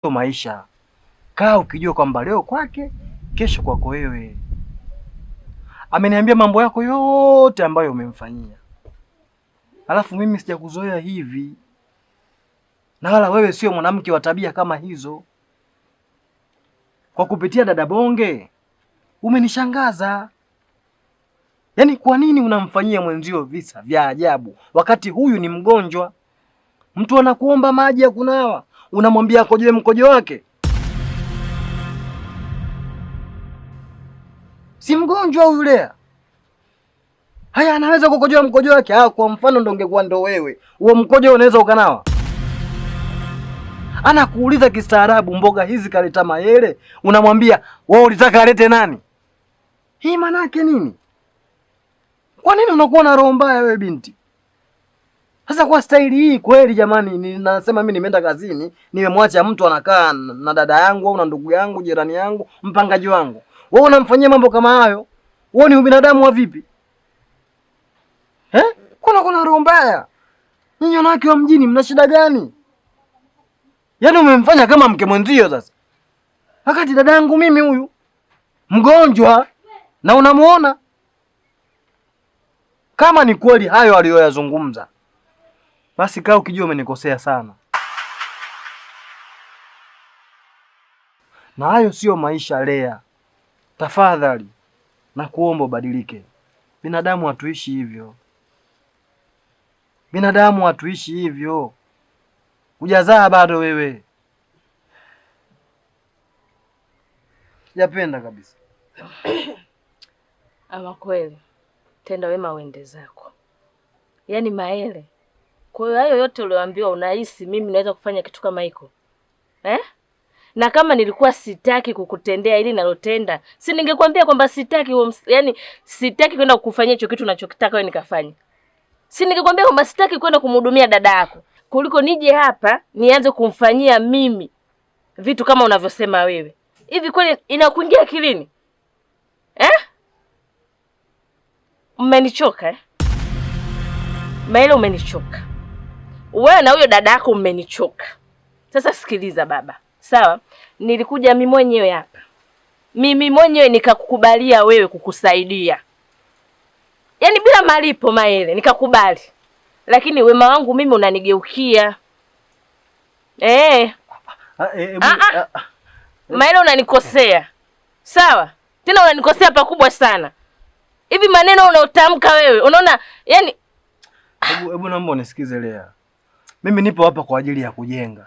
Maisha. Kaa ukijua kwamba leo kwake, kesho kwako wewe. Ameniambia mambo yako yote ambayo umemfanyia. Alafu mimi sijakuzoea hivi, na wala wewe sio mwanamke wa tabia kama hizo. Kwa kupitia dada Bonge umenishangaza. Yaani, kwa nini unamfanyia mwenzio visa vya ajabu wakati huyu ni mgonjwa? Mtu anakuomba maji ya kunawa, unamwambia akojoe mkojo wake. Si mgonjwa huyu Lea? Haya, anaweza kukojoa mkojo wake? Ah, kwa mfano ndo ungekuwa ndo wewe, huo mkojo unaweza ukanawa? Anakuuliza kistaarabu, mboga hizi kaleta Mayele, unamwambia wewe ulitaka alete nani? Hii maana yake nini? Kwa nini unakuwa na roho mbaya wewe binti? Sasa kwa staili hii kweli jamani, ninasema mimi nimeenda kazini, nimemwacha mtu anakaa na dada yangu au na ndugu yangu, jirani yangu, mpangaji wangu. Wewe unamfanyia mambo kama hayo? Wewe ni ubinadamu wa vipi? Eh? Kuna roho mbaya. Nyinyi wanawake wa mjini mna shida gani? Yaani umemfanya kama mke mwenzio sasa. Wakati dada yangu mimi huyu mgonjwa na unamuona. Kama ni kweli hayo aliyoyazungumza, basi kaa ukijua umenikosea sana. Na hayo sio maisha Lea. Tafadhali nakuomba ubadilike. Binadamu hatuishi hivyo. Binadamu hatuishi hivyo. Hujazaa bado wewe. Sijapenda kabisa. Ama kweli, tenda wema uende zako. Yaani Maele, kwa hiyo hayo yote ulioambiwa unahisi mimi naweza kufanya kitu kama hiko? Eh? Na kama nilikuwa sitaki kukutendea ili nalotenda, si ningekwambia kwamba sitaki, yaani sitaki kwenda kukufanyia hicho kitu unachokitaka wewe nikafanye. Si ningekwambia kwamba sitaki kwenda kumhudumia dada yako, kuliko nije hapa nianze kumfanyia mimi vitu kama unavyosema wewe. Hivi kweli inakuingia akilini? Eh? Mmenichoka eh? Maele, umenichoka. Wewe na huyo dada yako mmenichoka. Sasa sikiliza baba. Sawa? Nilikuja mimi mwenyewe hapa. Mimi mwenyewe nikakukubalia wewe kukusaidia. Yaani bila malipo Maele, nikakubali. Lakini wema wangu mimi unanigeukia. Eh. Maele, unanikosea. Sawa? Tena unanikosea pakubwa sana. Hivi maneno unaotamka wewe, unaona yani. Hebu naomba unisikize Lea. Mimi nipo hapa kwa ajili ya kujenga.